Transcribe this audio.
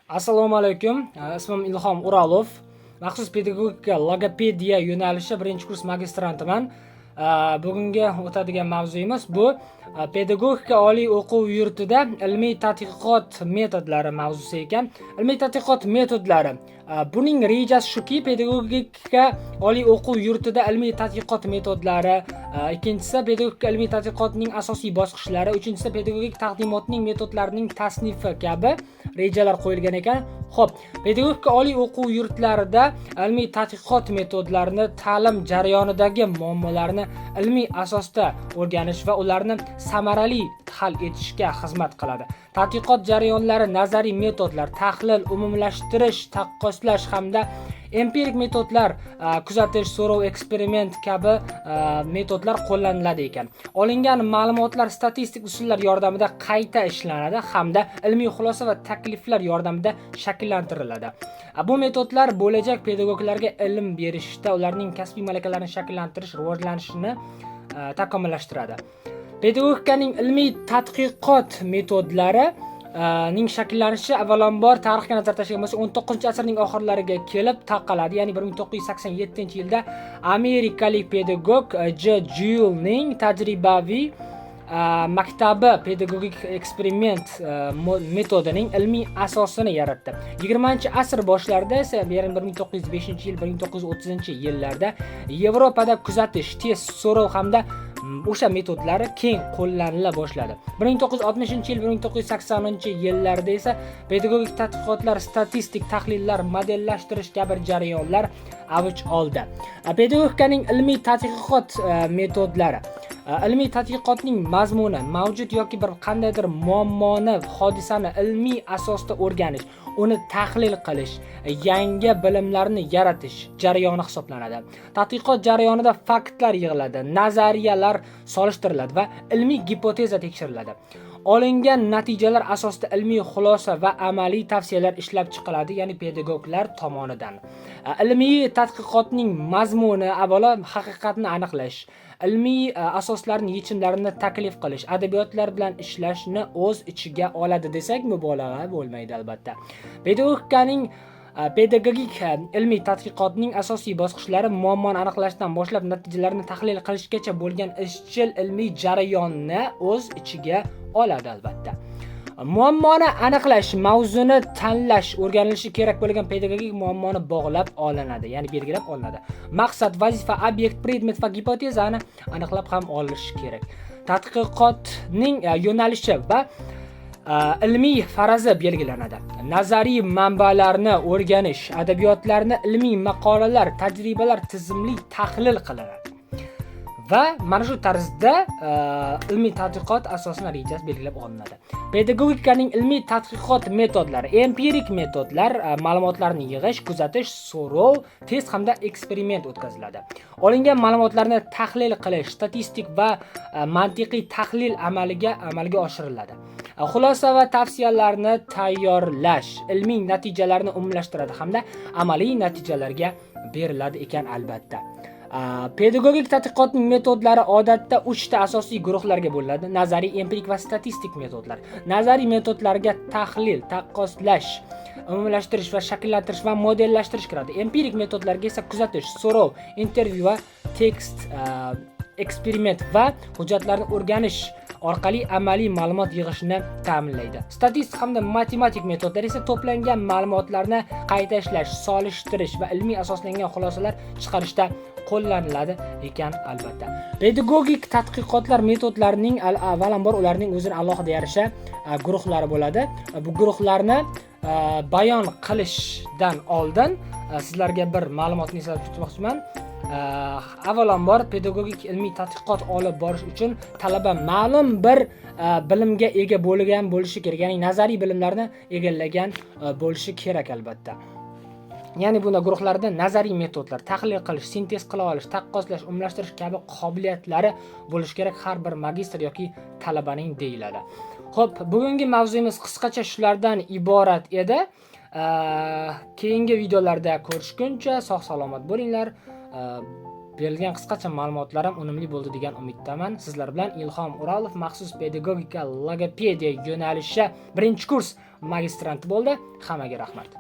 Assalomu alaykum. Ismim Ilhom Uralov. Maxsus pedagogika logopediya yo'nalishi birinchi kurs magistrantiman. Bugungi o'tadigan mavzuyimiz bu pedagogika oliy o'quv yurtida ilmiy tadqiqot metodlari mavzusi ekan. Ilmiy tadqiqot metodlari. Buning rejasi shuki, pedagogika oliy o'quv yurtida ilmiy tadqiqot metodlari, ikkinchisi pedagogika ilmiy tadqiqotning asosiy bosqichlari, uchinchisi pedagogik taqdimotning metodlarining tasnifi kabi rejalar qo'yilgan ekan. Xo'p, pedagogika oliy o'quv yurtlarida ilmiy tadqiqot metodlarini ta'lim jarayonidagi muammolarni ilmiy asosda o'rganish va ularni samarali hal etishga xizmat qiladi. Tadqiqot jarayonlari nazariy metodlar, tahlil, umumlashtirish, taqqoslash hamda empirik metodlar, kuzatish, so'rov, eksperiment kabi metodlar qo'llaniladi ekan. Olingan ma'lumotlar statistik usullar yordamida qayta ishlanadi hamda ilmiy xulosa va takliflar yordamida shakllantiriladi. Bu metodlar bo'lajak pedagoglarga ilm berishda ularning kasbiy malakalarini shakllantirish, rivojlanishini takomillashtiradi. Pedagogikaning ilmiy tadqiqot metodlari ning shakllanishi avvalambor tarixga nazar tashlagan bo'lsak, 19-asrning oxirlariga kelib taqaladi. Ya'ni 1987-yilda amerikalik pedagog J. Juelning tajribaviy maktabi pedagogik eksperiment metodining ilmiy asosini yaratdi. 20-asr boshlarida esa, ya'ni 1905-yil, 1930-yillarda Yevropada kuzatish, test, so'rov hamda o'sha metodlari keng qo'llanila boshladi. 1960-yil, 1980-yillarda esa pedagogik tadqiqotlar, statistik tahlillar, modellashtirish kabi jarayonlar avj oldi. Pedagogikaning ilmiy tadqiqot metodlari. Ilmiy tadqiqotning mazmuni mavjud yoki bir qandaydir muammoni, hodisani ilmiy asosda o'rganish, uni tahlil qilish, yangi bilimlarni yaratish jarayoni hisoblanadi. Tadqiqot jarayonida faktlar yig'iladi, nazariyalar solishtiriladi va ilmiy gipoteza tekshiriladi. Olingan natijalar asosida ilmiy xulosa va amaliy tavsiyalar ishlab chiqiladi, ya'ni pedagoglar tomonidan. Ilmiy tadqiqotning mazmuni avvalo haqiqatni aniqlash, ilmiy asoslarni yechimlarini taklif qilish, adabiyotlar bilan ishlashni o'z ichiga oladi desak, mubolag'a bo'lmaydi albatta. Pedagogikaning pedagogik ilmiy tadqiqotning asosiy bosqichlari muammoni aniqlashdan boshlab natijalarni tahlil qilishgacha bo'lgan izchil ilmiy jarayonni o'z ichiga oladi albatta. Muammoni aniqlash, mavzuni tanlash, o'rganilishi kerak bo'lgan pedagogik muammoni bog'lab olinadi, ya'ni belgilab olinadi. Maqsad, vazifa, obyekt, predmet va gipotezani aniqlab ham olish kerak. Tadqiqotning yo'nalishi va ilmiy farazi belgilanadi. Nazariy manbalarni o'rganish, adabiyotlarni, ilmiy maqolalar, tajribalar tizimli tahlil qilinadi. Va mana shu tarzda ilmiy tadqiqot asosini rejasi belgilab olinadi. Pedagogikaning ilmiy tadqiqot metodlari, empirik metodlar, ma'lumotlarni yig'ish, kuzatish, so'rov, test hamda eksperiment o'tkaziladi. Olingan ma'lumotlarni tahlil qilish, statistik va mantiqiy tahlil amalga oshiriladi. Xulosa va tavsiyalarni tayyorlash ilmiy natijalarni umumlashtiradi hamda amaliy natijalarga beriladi ekan albatta. Pedagogik tadqiqotning metodlari odatda uchta asosiy guruhlarga bo'linadi: nazariy, empirik va statistik metodlar. Nazariy metodlarga tahlil, taqqoslash, umumlashtirish va shakllantirish va modellashtirish kiradi. Empirik metodlarga esa kuzatish, so'rov, intervyu va tekst, eksperiment va hujjatlarni o'rganish orqali amaliy ma'lumot yig'ishni ta'minlaydi. Statistik hamda matematik metodlar esa to'plangan ma'lumotlarni qayta ishlash, solishtirish va ilmiy asoslangan xulosalar chiqarishda qo'llaniladi ekan albatta. Pedagogik tadqiqotlar metodlarining avvalambor ularning o'zini alohida yarasha guruhlari bo'ladi. Bu guruhlarni bayon qilishdan oldin sizlarga bir ma'lumotni eslatib o'tmoqchiman. Avvalambor pedagogik ilmiy tadqiqot olib borish uchun talaba ma'lum bir bilimga ega bo'lgan bo'lishi kerak, ya'ni nazariy bilimlarni egallagan bo'lishi kerak albatta. Ya'ni bunda guruhlarda nazariy metodlar, tahlil qilish, sintez qila olish, taqqoslash, umumlashtirish kabi qobiliyatlari bo'lishi kerak har bir magistr yoki talabaning deyiladi. Xo'p, bugungi mavzuyimiz qisqacha shulardan iborat edi. Keyingi videolarda ko'rishguncha sog' salomat bo'linglar. Berilgan qisqacha ma'lumotlarim unumli bo'ldi degan umiddaman. Sizlar bilan Ilhom Uralov, maxsus pedagogika logopediya yo'nalishi 1-kurs magistranti bo'ldi. Hammaga rahmat.